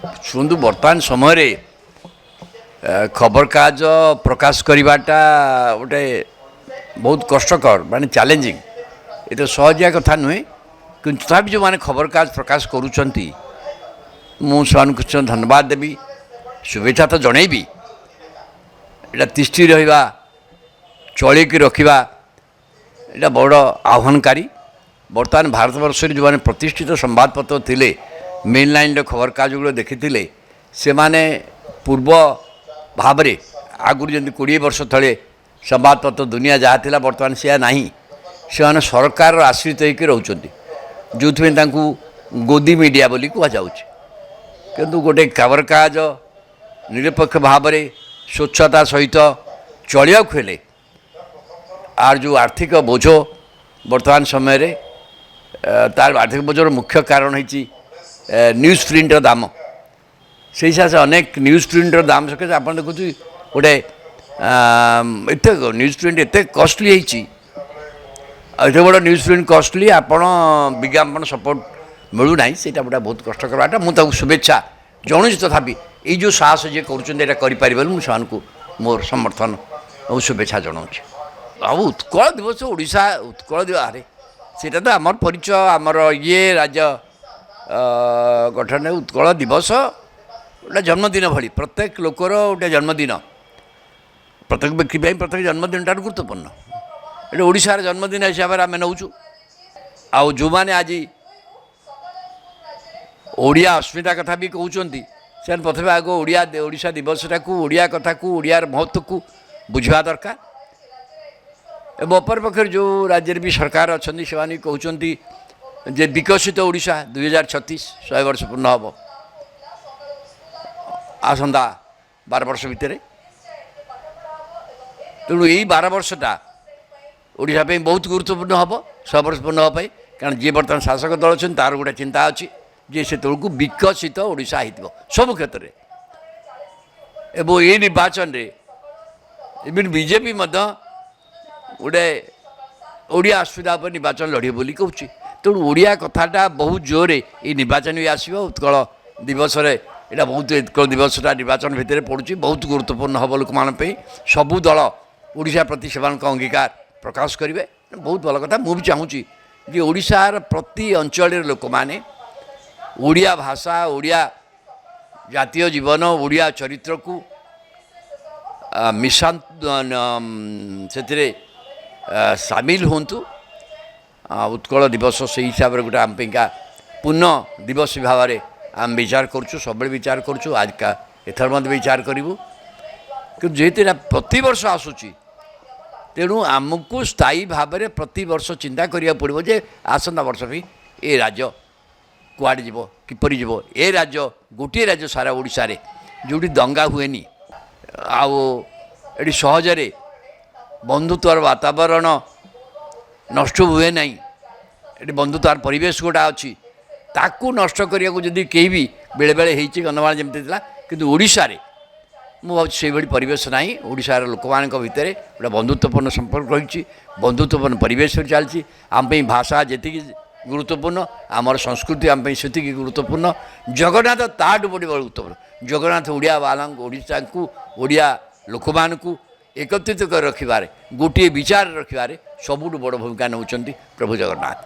ଶୁଣନ୍ତୁ, ବର୍ତ୍ତମାନ ସମୟରେ ଖବରକାଗଜ ପ୍ରକାଶ କରିବାଟା ଗୋଟେ ବହୁତ କଷ୍ଟକର, ମାନେ ଚ୍ୟାଲେଞ୍ଜିଂ। ଏତେ ସହଜିଆ କଥା ନୁହେଁ। କିନ୍ତୁ ତଥାପି ଯେଉଁମାନେ ଖବରକାଗଜ ପ୍ରକାଶ କରୁଛନ୍ତି, ମୁଁ ସେମାନଙ୍କୁ ଧନ୍ୟବାଦ ଦେବି, ଶୁଭେଚ୍ଛା ତ ଜଣେଇବି। ଏଇଟା ତିଷ୍ଠି ରହିବା, ଚଳେଇକି ରଖିବା, ଏଇଟା ବଡ଼ ଆହ୍ୱାନକାରୀ। ବର୍ତ୍ତମାନ ଭାରତବର୍ଷରେ ଯେଉଁମାନେ ପ୍ରତିଷ୍ଠିତ ସମ୍ବାଦପତ୍ର ଥିଲେ, ମେନ୍ ଲାଇନ୍ର ଖବରକାଗଜ ଗୁଡ଼ିକ ଦେଖିଥିଲେ, ସେମାନେ ପୂର୍ବ ଭାବରେ ଆଗରୁ ଯେମିତି 20 ବର୍ଷ ତଳେ ସମ୍ବାଦପତ୍ର ଦୁନିଆ ଯାହା ଥିଲା, ବର୍ତ୍ତମାନ ସେୟା ନାହିଁ। ସେମାନେ ସରକାରର ଆଶ୍ରିତ ହେଇକି ରହୁଛନ୍ତି, ଯେଉଁଥିପାଇଁ ତାଙ୍କୁ ଗୋଦି ମିଡ଼ିଆ ବୋଲି କୁହାଯାଉଛି। କିନ୍ତୁ ଗୋଟେ ଖବରକାଗଜ ନିରପେକ୍ଷ ଭାବରେ ସ୍ୱଚ୍ଛତା ସହିତ ଚଳିବାକୁ ହେଲେ ଆର ଯେଉଁ ଆର୍ଥିକ ବୋଝ ବର୍ତ୍ତମାନ ସମୟରେ, ତାର ଆର୍ଥିକ ବୋଝର ମୁଖ୍ୟ କାରଣ ହେଇଛି ନ୍ୟୁଜ୍ ପ୍ରିଣ୍ଟର ଦାମ। ସେଇ ହିସାବରେ ଅନେକ ନ୍ୟୁଜ୍ ପ୍ରିଣ୍ଟର ଦାମ ସକାଶେ ଆପଣ ଦେଖୁଛୁ ଗୋଟେ ଏତେ ନ୍ୟୁଜ୍ ପ୍ରିଣ୍ଟ ଏତେ କଷ୍ଟଲି ହେଇଛି। ଆଉ ଏତେ ବଡ଼ ନ୍ୟୁଜ୍ ପ୍ରିଣ୍ଟ କଷ୍ଟଲି, ଆପଣ ବିଜ୍ଞାପନ ସପୋର୍ଟ ମିଳୁନାହିଁ। ସେଇଟା ଗୋଟେ ବହୁତ କଷ୍ଟକର ବାଟ। ମୁଁ ତାକୁ ଶୁଭେଚ୍ଛା ଜଣାଉଛି। ତଥାପି ଏଇ ଯେଉଁ ସାହସ ଯିଏ କରୁଛନ୍ତି, ଏଇଟା କରିପାରିବେ, ମୁଁ ସେମାନଙ୍କୁ ମୋର ସମର୍ଥନ ଓ ଶୁଭେଚ୍ଛା ଜଣାଉଛି। ଆଉ ଉତ୍କଳ ଦିବସ, ଓଡ଼ିଶା ଉତ୍କଳ ଦିବସ, ଆରେ ସେଇଟା ତ ଆମର ପରିଚୟ, ଆମର ଇଏ ରାଜ୍ୟ ଗଠନରେ ଉତ୍କଳ ଦିବସ ଗୋଟେ ଜନ୍ମଦିନ ଭଳି। ପ୍ରତ୍ୟେକ ଲୋକର ଗୋଟେ ଜନ୍ମଦିନ, ପ୍ରତ୍ୟେକ ବ୍ୟକ୍ତି ପାଇଁ ପ୍ରତ୍ୟେକ ଜନ୍ମଦିନଟା ଗୁରୁତ୍ୱପୂର୍ଣ୍ଣ। ଏଠି ଓଡ଼ିଶାର ଜନ୍ମଦିନ ହିସାବରେ ଆମେ ନେଉଛୁ। ଆଉ ଯେଉଁମାନେ ଆଜି ଓଡ଼ିଆ ଅସ୍ମିତା କଥା ବି କହୁଛନ୍ତି, ସେମାନେ ପ୍ରଥମେ ଆଗ ଓଡ଼ିଆ ଓଡ଼ିଶା ଦିବସଟାକୁ, ଓଡ଼ିଆ କଥାକୁ, ଓଡ଼ିଆର ମହତ୍ତ୍ୱକୁ ବୁଝିବା ଦରକାର। ଏବଂ ଅପରପକ୍ଷରେ ଯେଉଁ ରାଜ୍ୟରେ ବି ସରକାର ଅଛନ୍ତି, ସେମାନେ ବି କହୁଛନ୍ତି ଯେ ବିକଶିତ ଓଡ଼ିଶା 2036, 100 ବର୍ଷ ପୂର୍ଣ୍ଣ ହେବ ଆସନ୍ତା 12 ବର୍ଷ ଭିତରେ। ତେଣୁ ଏଇ 12 ବର୍ଷଟା ଓଡ଼ିଶା ପାଇଁ ବହୁତ ଗୁରୁତ୍ୱପୂର୍ଣ୍ଣ ହେବ 100 ବର୍ଷ ପୂର୍ଣ୍ଣ ହେବା ପାଇଁ। କାରଣ ଯିଏ ବର୍ତ୍ତମାନ ଶାସକ ଦଳ ଅଛନ୍ତି, ତାର ଗୋଟେ ଚିନ୍ତା ଅଛି ଯେ ସେତେବେଳକୁ ବିକଶିତ ଓଡ଼ିଶା ହେଇଥିବ ସବୁ କ୍ଷେତ୍ରରେ। ଏବଂ ଏଇ ନିର୍ବାଚନରେ ଇଭିନ୍ ବିଜେପି ମଧ୍ୟ ଗୋଟେ ଓଡ଼ିଆ ଅସ୍ମିତା ଉପରେ ନିର୍ବାଚନ ଲଢ଼ିବ ବୋଲି କହୁଛି। ତେଣୁ ଓଡ଼ିଆ କଥାଟା ବହୁତ ଜୋରରେ ଏଇ ନିର୍ବାଚନ ବି ଆସିବ। ଉତ୍କଳ ଦିବସରେ ଏଇଟା ବହୁତ, ଉତ୍କଳ ଦିବସଟା ନିର୍ବାଚନ ଭିତରେ ପଡ଼ୁଛି, ବହୁତ ଗୁରୁତ୍ୱପୂର୍ଣ୍ଣ ହେବ ଲୋକମାନଙ୍କ ପାଇଁ। ସବୁ ଦଳ ଓଡ଼ିଶା ପ୍ରତି ସେମାନଙ୍କ ଅଙ୍ଗୀକାର ପ୍ରକାଶ କରିବେ। ବହୁତ ଭଲ କଥା। ମୁଁ ବି ଚାହୁଁଛି ଯେ ଓଡ଼ିଶାର ପ୍ରତି ଅଞ୍ଚଳର ଲୋକମାନେ ଓଡ଼ିଆ ଭାଷା, ଓଡ଼ିଆ ଜାତୀୟ ଜୀବନ, ଓଡ଼ିଆ ଚରିତ୍ରକୁ ମିଶା ସେଥିରେ ସାମିଲ ହୁଅନ୍ତୁ। ଉତ୍କଳ ଦିବସ ସେଇ ହିସାବରେ ଗୋଟେ ଆମ ପାଇଁକା ପୂର୍ଣ୍ଣ ଦିବସ ଭାବରେ ଆମେ ବିଚାର କରୁଛୁ, ସବୁବେଳେ ବିଚାର କରୁଛୁ, ଆଜିକା ଏଥର ମଧ୍ୟ ବିଚାର କରିବୁ। କିନ୍ତୁ ଯେହେତୁ ଏଇଟା ପ୍ରତିବର୍ଷ ଆସୁଛି, ତେଣୁ ଆମକୁ ସ୍ଥାୟୀ ଭାବରେ ପ୍ରତିବର୍ଷ ଚିନ୍ତା କରିବାକୁ ପଡ଼ିବ ଯେ ଆସନ୍ତା ବର୍ଷ ପାଇଁ ଏ ରାଜ୍ୟ କୁଆଡ଼େ ଯିବ, କିପରି ଯିବ। ଏ ରାଜ୍ୟ ଗୋଟିଏ ରାଜ୍ୟ ସାରା ଓଡ଼ିଶାରେ ଯେଉଁଠି ଦଙ୍ଗା ହୁଏନି, ଆଉ ଏଠି ସହଜରେ ବନ୍ଧୁତ୍ୱର ବାତାବରଣ ନଷ୍ଟ ହୁଏ ନାହିଁ। ଏଠି ବନ୍ଧୁତ୍ୱର ପରିବେଶ ଗୋଟା ଅଛି, ତାକୁ ନଷ୍ଟ କରିବାକୁ ଯଦି କେହି ବି ବେଳେବେଳେ ହେଇଛି, କନ୍ଧମାଳ ଯେମିତି ଥିଲା, କିନ୍ତୁ ଓଡ଼ିଶାରେ ମୁଁ ଭାବୁଛି ସେଇଭଳି ପରିବେଶ ନାହିଁ। ଓଡ଼ିଶାର ଲୋକମାନଙ୍କ ଭିତରେ ଗୋଟେ ବନ୍ଧୁତ୍ୱପୂର୍ଣ୍ଣ ସମ୍ପର୍କ ରହିଛି, ବନ୍ଧୁତ୍ୱପୂର୍ଣ୍ଣ ପରିବେଶ ଚାଲିଛି। ଆମ ପାଇଁ ଭାଷା ଯେତିକି ଗୁରୁତ୍ୱପୂର୍ଣ୍ଣ, ଆମର ସଂସ୍କୃତି ଆମ ପାଇଁ ସେତିକି ଗୁରୁତ୍ୱପୂର୍ଣ୍ଣ। ଜଗନ୍ନାଥ ତାଠୁ ବଡ଼ି ଗୁରୁତ୍ୱପୂର୍ଣ୍ଣ। ଜଗନ୍ନାଥ ଓଡ଼ିଆ ବାଲାଙ୍କୁ, ଓଡ଼ିଶାଙ୍କୁ, ଓଡ଼ିଆ ଲୋକମାନଙ୍କୁ ଏକତ୍ରିତ କରି ରଖିବାରେ, ଗୋଟିଏ ବିଚାର ରଖିବାରେ ସବୁଠୁ ବଡ଼ ଭୂମିକା ନେଉଛନ୍ତି ପ୍ରଭୁ ଜଗନ୍ନାଥ।